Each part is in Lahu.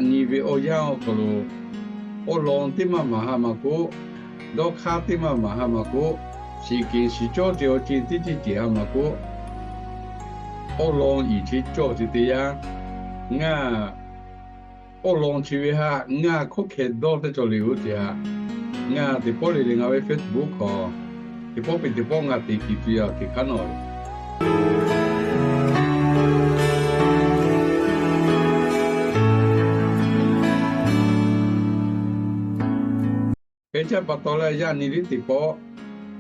Yaꞈ nyi ve awˬ yanˇ awˬ hk'aw lo, awˬ lawn teˇ maˇ maˍ ha maˇ k'oˆ, dawˇ hk'aˇ teˇ maˇ maˍ ha maˇ k'oˆ, shiˍ keˍ shiˍ cawˇ ce awˬ ceuˬ teˇ ceuˬ ceuˬ ha maˇ k'oˆ, awˬ lawn iˍ chi cawˇ ce teˇ yanˇ, ngaˬ awˬ lawn chi ve haꞈ ngaˬ hkawˇ hkeh dawˇ teˇ cawˬ le g'oˇ ce haꞈ, ngaˬ teˇ pawˆ le le ngaˬ ve Facebook hk'aw teˇ pawˆ piˇ teˇ pawˆ ngaˬ te kiˬ tuˬ yaˇ teˇ hk'aˇ nawˬ Hk'e te pa taw leh, yaꞈ nyi liˇ teˇ pawˆ,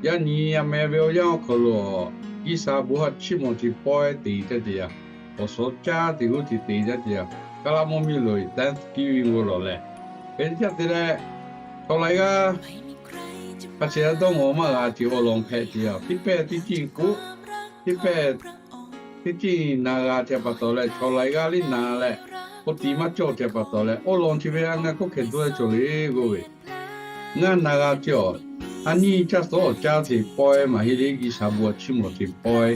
yaꞈ nyi a meh ve awˬ yanˇ awˬ hk'aw lo, G'uiˬsha bon haꞈ chiˇ mvuh ce pawehˇ te caˇ ce yaˇ, awˬ suhˍ caˇ te g'oˇ ce te caˇ ce yaˇ, Kaˉlaˇ mvuhˇ miˬ lo Thanksgiving g'oˇ lawˬ leh, hk'e te caˇ te leh, chaw laiˉ g'aˇ hk'a shehˍ dawˇ ngawˬ maˇ g'a ce awˬ lawn hpehꞈ ce yaˇ, teˇ pehˇ teˇ ciˇ k'oˆ, teˇ pehˇ teˇ ciˇ na g'a ce pa taw leh, chaw laiˉ g'aˇ liˇ na leh, k'oˆ tiꞈ maˇ cawˇ ce pa taw leh, awˬ lawn chi ve a ngaˬ hkawˇ hkeh dawˇ cawˬ le g'oˇ ve, ngaˬ na g'a ce awˬ, a nyi caˇ suhˉ awˬ caˇ ce pawehˇ maˇ heˆ le, G'uiˬsha bon haꞈ chiˇ mvuh ce pawehˇ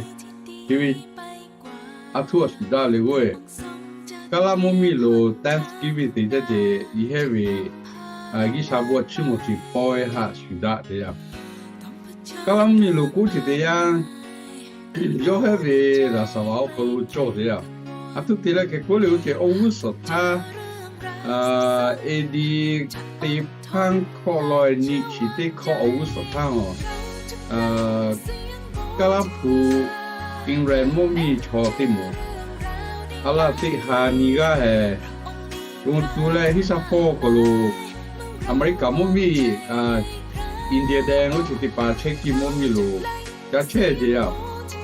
ce ve, a htoˇ awˬ shuˍ daꞈ le g'oˇ ve, Kaˉlaˇ mvuhˇ miˬ lo Thanksgiving te caˇ ce, yehˇ ve G'uiˬsha bon haꞈ chiˇ mvuh ce pawehˇ haꞈ shuˍ daꞈ te yaˇ. Kaˉlaˇ mvuhˇ miˬ lo k'oˆ ce te yaˇ, yawˇ hehˉ ve laˍsaˍvaˍ awˬ hk'aw lo cawˬ te yaˇ. A htoˇ te leh hk'e k'oˆ le g'oˇ ce, awˬ g'uˇ suhˍ htaˇ, AD teˇ hpaˇ hkawˆ laweh nyi chi teˇ hkawˆ awˬ g'uˇ suhˍ htaˇ, Kaˉlaˇ hpu England mvuhˇ miˬ chaw teˇ moˍ, a laˇ teˇ ha nyi g'aˇ hehꞈ, g'uˇ tu leh hiˉ shaˉ hpawˇ awˬ hk'aw lo America mvuhˇ miˬ, India deh g'oˇ ce teˇ hpaˍ chehˇ kiˇ mvuhˇ miˬ lo ca chehˇ ce yaˇ.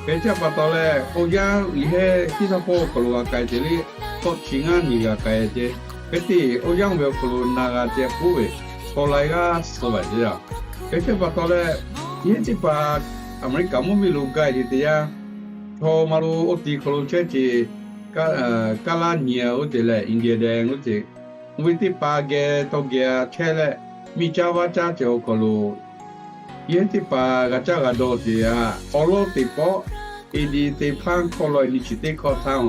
Hk'e te pa taw leh, awˬ yanˇ yehˇ hiˉ shaˉ hpawˇ awˬ hk'aw lo g'a k'ai ce le, tawˆ chi ngaˇ nyi g'a k'ai ce. Hk'e te awˬ yanˇ ve awˬ hk'aw lo na g'a ce k'oˆ ve, chaw laiˉ g'aˇ suh ve ce yaˇ. Hk'e te pa taw leh, yehˇ teˇ hpaˍ America mvuhˇ miˬ lo gaˇ ce te yaˇ, chaw maˇ lo oˇ ti hk'aw lo chehˇ ce, Kaˉlaˇ nyi g'oˇ ce leh India deh g'oˇ ce, oˇ ve teˇ hpaˍ geh tawˇ geh chehˇ leh, miˬ caˇ vaˇ caˇ ce awˬ hk'aw lo yehˇ teˇ hpaˍ g'a caˇ g'a dawˇ ce yaˇ, awˬ lawn teˇ pawˆ AD teˇ hpaˇ hkawˆ laweh nyi chi teˇ hkawˆ htaˇ,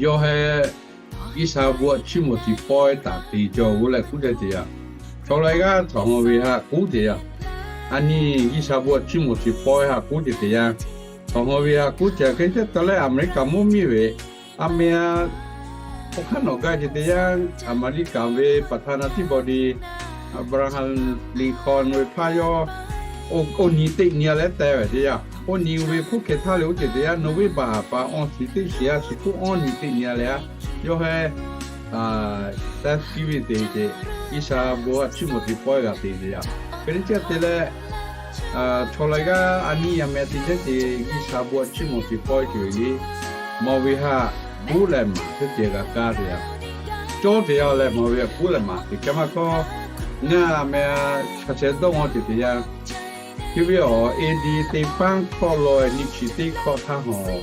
yawˇ hehˉ G'uiˬsha bon haꞈ chiˇ mvuh ce pawehˇ taˍ te cawˬ g'oˇ leh k'oˆ ce yaˇ. Chaw laiˉ g'aˇ htaꞈ haw ve haꞈ k'oˆ ce yaˇ. A nyi G'uiˬsha bon haꞈ chiˇ mvuh ce pawehˇ haꞈ k'oˆ ce te yaˇ. Htaꞈ haw ve haꞈ k'oˆ ce yaˇ. Hk'e te taw leh America mvuhˇ miˬ ve a meh a, awˬ hk'aˇ nawˬ gaˇ ce te yaˇ, America ve ประธานาธิบดี Abraham Lincoln ve hpaˇ yawˇ, oˇ nyi teˇ nyi leh te ve ce yaˇ. Oˇ nyi ve hk'oˆ hkeh htaˇ le oˇ ce te yaˇ, November ha pa awˬ shiˍ teˇ shiˍ a shiˍ hk'oˆ awˬ nyi teˇ nyi leh a, yawˇ hehˉ Thanksgiving te ce, G'uiˬsha bon haꞈ chiˇ mvuh ce pawehˇ g'a te ce yaˇ. Hk'e te caˇ te leh, chaw laiˉ g'aˇ a nyi a meh te caˇ ce, G'uiˬsha bon haꞈ chiˇ mvuh ce pawehˇ ce ve le, mawˬ ve haꞈ k'oˆ leh maˍ teˇ ceh g'a kaˇ te yaˇ. Cawˇ te yaˇ leh mawˬ ve haꞈ k'oˆ leh maˍ te caˇ maˇ hkawˇ, ngaˬ a meh hk'a sheh dawˇ ngawˬ ce te yaˇ. Chi ve awˬ AD teˇ hpaˇ hkawˆ laweh nyi chi teˇ hkawˆ htaˇ hawˬ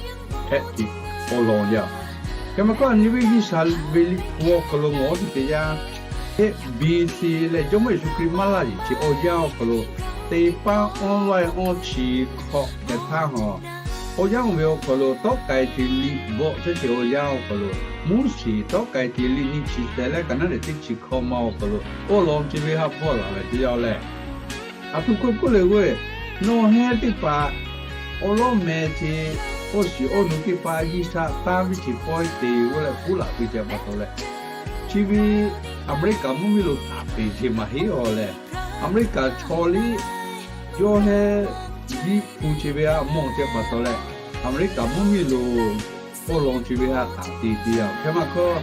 hpehꞈ ce awˬ lawn yaˇ. Hk'e maˇ k'oˆ, a nyi ve G'uiˬsha ve liꞈ hpu awˬ hk'aw lo ngawˬ ce te yaˇ, hehˆ BC leh Jawˇmawˇ Yeˍsuˆ Hkriꞈ maˇ laˇ yeˬ chi awˬ yanˇ awˬ hk'aw lo, teˇ hpaˇ awˬ laweh awˬ chi hkawˆ hpehꞈ htaˇ hawˬ, awˬ yanˇ ve awˬ hk'aw lo tawˆ k'ai ce liꞈ bvuhꞈ teˇ ceuˬ awˬ yanˇ awˬ hk'aw lo, Moˉseˍ tawˆ k'ai ce liꞈ nyi chi shehˍ leh ka naˉ lehˬ teˇ chi hkawˇ ma awˬ hk'aw lo, awˬ lawn chi ve haꞈ bvuhꞈ laˬ ve teˇ yanˇ lehˬ, a htoꞈ k'oˆ k'oˆ le g'oˇ, nawˬ hehˉ teˇ hpaˍ awˬ lawˉ meh ce, awˬ shiˍ awˬ nu teˇ hpaˍ G'uiˬsha tanˇ viˇ chi pawehˇ te g'oˇ leh k'oˆ laˬ piˇ ce pa taw leh, chi ve America mvuhˇ miˬ lo taˍ peˍ ce maˇ heˆ awˬ leh, America chaw liˇ yawˇ hehˉ liꞈ hpu chi ve a mawˬ ce pa taw leh, America mvuhˇ miˬ lo awˬ lawn chi ve haꞈ taˍ te te yaˇ. Hk'e maˇ k'oˆ,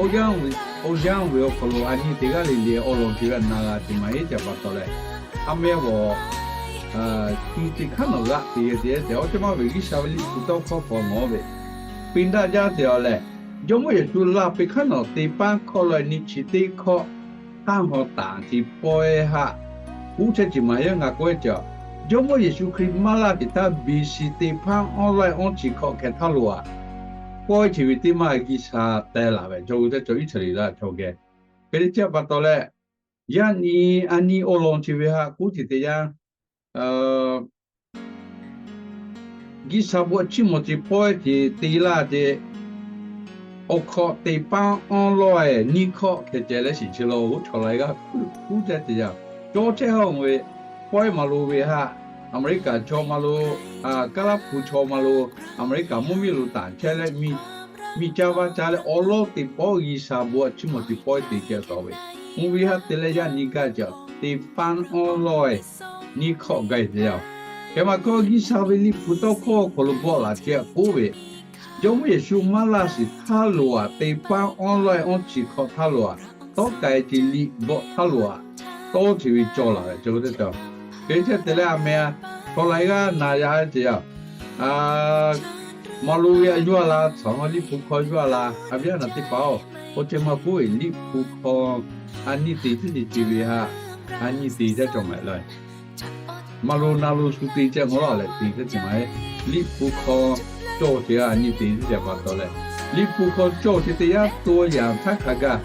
awˬ yanˇ ve awˬ hk'aw lo a nyi teˇ g'aˇ le le awˬ lawn chi ve haꞈ na g'a ce maˇ heˆ ce pa taw leh, a meh g'awˬ chi teˇ hk'aˇ nawˬ g'aꞈ te ce te awˬ ceuˬ maˇ ve G'uiˬsha ve liꞈ hpu tawˇ hkawˇ hk'aw nawˬ ve peꞈ daꞈ jaˇ te awˬ leh, Jawˇmawˇ Yeˍsuˆ laˇ peꞈ hk'aˇ nawˬ teˇ hpaˇ hkawˆ laweh nyi chi teˇ hkawˆ htaˇ hawˬ taˍ ce pawehˇ haꞈ k'oˆ chehˇ ce maˇ heˆ. Ngaˬ k'oˆ ve ce, Jawˇmawˇ Yeˍsuˆ Hkriꞈ maˇ laˇ teꞈ htaˇ BC teˇ hpaˇ awˬ laweh awˬ chi hkawˆ hkeh htaˇ lo a, pawehˇ ce ve teˇ maˇ G'uiˬsha teh laˬ ve chaw g'uˇ teˇ chaw Iˉsaˍreˍlaˆ chaw geh. Hk'e te ce pa taw leh, yaꞈ nyi a nyi awˬ lawn chi ve haꞈ k'oˆ ce te yaˇ, G'uiˬsha bon chiˇ mvuh ce pawehˇ ce te laˇ ce, awˬ hk'awꞈ teꞈ paˇ awˉ lawˇ-e, nyiˇ hkawˇ hkeh ceh leh shiˍ chi lo g'oˇ chaw la g'aˇ kuˬ kuˉ caˇ te yaˇ. Cawˇ chehˇ haw ve pawehˇ maˍ loˍ ve htaꞈ, Aˍmeˍriˆkaˍ chaw maˍ loˍ, Kaˇlaˇ hpu chaw maˍ loˍ, Aˍmeˍriˆkaˍ mvuhˇ miˬ lo tanˍ chehˇ leh, miˬ caˇ vaˇ caˇ leh awˉ lawˇ teꞈ pawˆ G'uiˬsha bon htaꞈ chiˇ mvuh teꞈ pawehˇ te ceh taw ve, mvuhˇ miˬ haˉ te leh yaˇ nyi gaˇ ceh teꞈ paˇ awˉ lawˇ-e, nyiˇ hkawˇ gaˇ te yaˇ. Hk'e maˬ hkawˇ G'uiˬsha ve Liꞈ hpu tawˇ hkawˇ awˬ hk'aw lo bawˆ laꞈ chehˇ k'oˆ ve, Jawˇmawˇ Yeˍsuˆ maˇ laˇ shiˍ htaˇ loˬ aꞈ, teꞈ paˇ awˉ lawˇ-e awˉ chi hk'awꞈ htaˇ loˬ aꞈ, tawˉ k'ai ce liꞈ bawˆ htaˇ loˬ aꞈ, tawˇ chi ve cawˬ laˬ ve ceh teˇ cawˬ. Hk'e ceh te leh a meh a, chaw la g'aˇ na yaˇ ceh yaˇ, maˍ loˍ ve a yuˇ a la, tawˇ Liꞈ hpu hkawˇ yuˇ a la, a viˉ a naˬ teˇ hpaˍ-oˬ, k'o ceh maˇ k'oˆ ve Liꞈ hpu hkawˇ a nyi te teˇ ceuˬ ceuˬ ve htaꞈ a nyi te caˇ cawˬ maˍ leh, maˍ loˍ na loˍ shu te ceh ngawˬ laˇ leh te caˇ cawˬ maˍ. Liꞈ hpu hkawˇ cawˬ ceh a nyi te teˇ ceuˬ pa taw leh, Liꞈ hpu hkawˇ cawˬ ceh teˇ yanˇ to yaꞈ htaˇ hk'a gaˬ,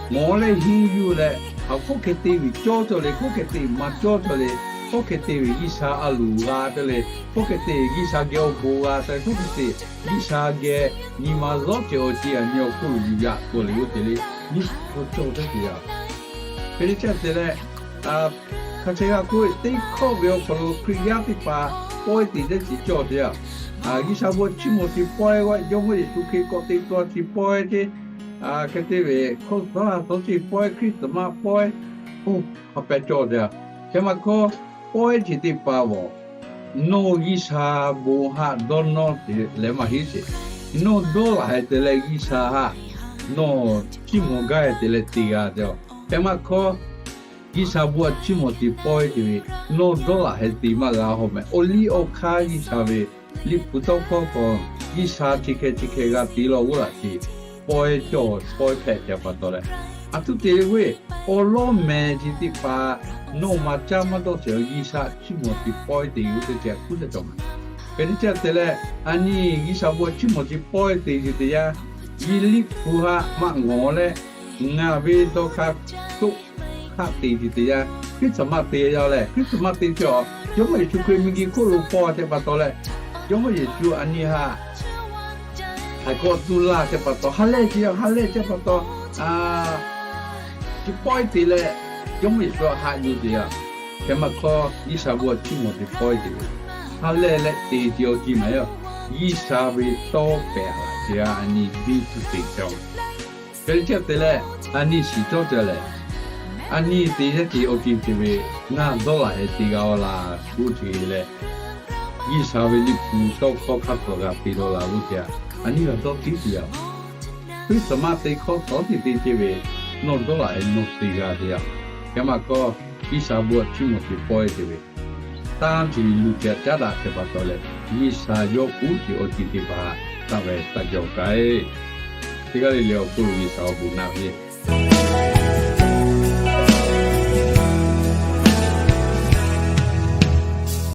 ngawˬ leh henˇ yuˬ leh, a hk'oˆ hk'e te ve cawˇ cawˬ le, hk'oˆ hk'e te maˇ cawˇ cawˬ le, hk'oˆ hk'e te ve G'uiˬsha a loˍ g'a te le, hk'oˆ hk'e te G'uiˬsha geh awˬ bon g'a te, hk'oˆ hk'e te G'uiˬsha geh nyi ma lawˇ ceh awˬ ci a nyi awˬ hk'oˆ lo yuˬ yaꞈ k'oˆ le g'oˇ te le, Liꞈ hpu hkawˇ cawˬ ceh te yaˇ. Hk'e te ceh te leh, hk'a chehˇ g'a k'oˆ ve teˇ hkawˇ ve awˬ hk'aw lo Hkriꞈ yaˇ teˇ hpaˍ pawehˇ te ceh cawˬ te yaˇ. G'uiˬsha bon chiˇ mvuh teꞈ pawehˇ g'aˇ, Jawˇmawˇ Yeˍsuˆ Hkriꞈ k'awꞈ te tawˇ chi pawehˇ ce, hk'e te ve hkawˇ hkawˇ a tawˇ ce pawehˇ, Christmas pawehˇ, oˇ hk'a pehꞈ cawˬ te yaˇ. Hk'e maˬ hkawˇ pawehˇ ce teˇ hpaˍ-oˬ, nawˬ G'uiˬsha bon haꞈ dawˇ nawˇ te leh maˇ heˆ sheˍ. Nawˬ dawˇ laˬ heh te leh G'uiˬsha haꞈ nawˬ chiˇ mvuh gaˇ heh te leh te g'a te-oˬ. Hk'e maˬ hkawˇ G'uiˬsha bon chiˇ mvuh teꞈ pawehˇ te ve, nawˬ dawˇ laˬ heh te maˇ g'a haw meh. Awˬ liˇ awˬ hk'aˇ G'uiˬsha ve Liꞈ hpu tawˇ hkawˇ hk'aw, G'uiˬsha chi hk'e chi hk'e g'a te law g'oˇ laꞈ ce, pawehˇ cawˬ pawehˇ hpehꞈ ce pa taw leh, a htoꞈ te ve, awˬ lawˉ meh ce teˇ hpaˍ nawˬ maˍ caˇ maˇ dawˇ sheˍ, G'uiˬsha chiˇ mvuh teꞈ pawehˇ te ve oˇ teˇ ceh kuˉ caˇ cawˬ maˍ. Hk'e te ceh te leh, a nyi G'uiˬsha bon chiˇ mvuh teꞈ pawehˇ te ce te yaˇ, Liꞈ hpu haꞈ maˇ ngawˬ leh, ngaˬ ve dawˇ hk'aˇ toˆ hk'aˆ te ce te yaˇ, Christmas te yaˇ leh, Christmas te ce-a, Jawˇmawˇ Yeˍsuˆ Hkriꞈ miˬguiˬ hk'oˆ lo paw ce pa taw leh, Jawˇmawˇ Yeˍsuˆ a nyi haꞈ haiˬ kawˆ tuˇ laˇ ce pa taw, ha lehˬ ce yaˇ, ha lehˬ ce pa taw, chi pawehˇ te leh, Jawˇmawˇ Yeˍsuˆ haꞈ yuˬ te yaˇ. Hk'e maˬ hkawˇ G'uiˬsha bon chiˇ mvuh teꞈ pawehˇ te ve, ha lehˬ leh te ce awˬ ci maˍ yaˇ, G'uiˬsha ve tawˇ pehˍ laꞈ ce a nyi biˇ tuˬ te cawˬ. Hk'e te ceh te leh, a nyi shiˍ cawˇ ceh leh, a nyi te yaˇ ce awˬ ci te ve, ngaˬ dawˇ laˬ heh te g'a-o laˬ g'oˇ ce leh, G'uiˬsha ve Liꞈ hpu tawˇ hkawˇ hk'a tawˍ g'a te law laˬ g'oˇ ce, a nyi g'a dawˇ tiˉ te yaˇ. Christmas te hkawˇ tawˉ te te ce ve, nawˬ dawˇ laˬ heh nawˬ te g'a te yaˇ. Hk'e maˬ hkawˇ G'uiˬsha bon chiˇ mvuh teꞈ pawehˇ te ve, tanˇ ce ve luˬ ce caˉ daꞈ hk'e pa taw leh, G'uiˬsha yawˇ kuˉ ce awˬ ci teˇ hpaˍ taˇ ve taˇ cawˬ kaˇ-e. Teˇ g'aˇ le le awˬ hk'oˆ lo G'uiˬsha awˬ bon naꞈ ve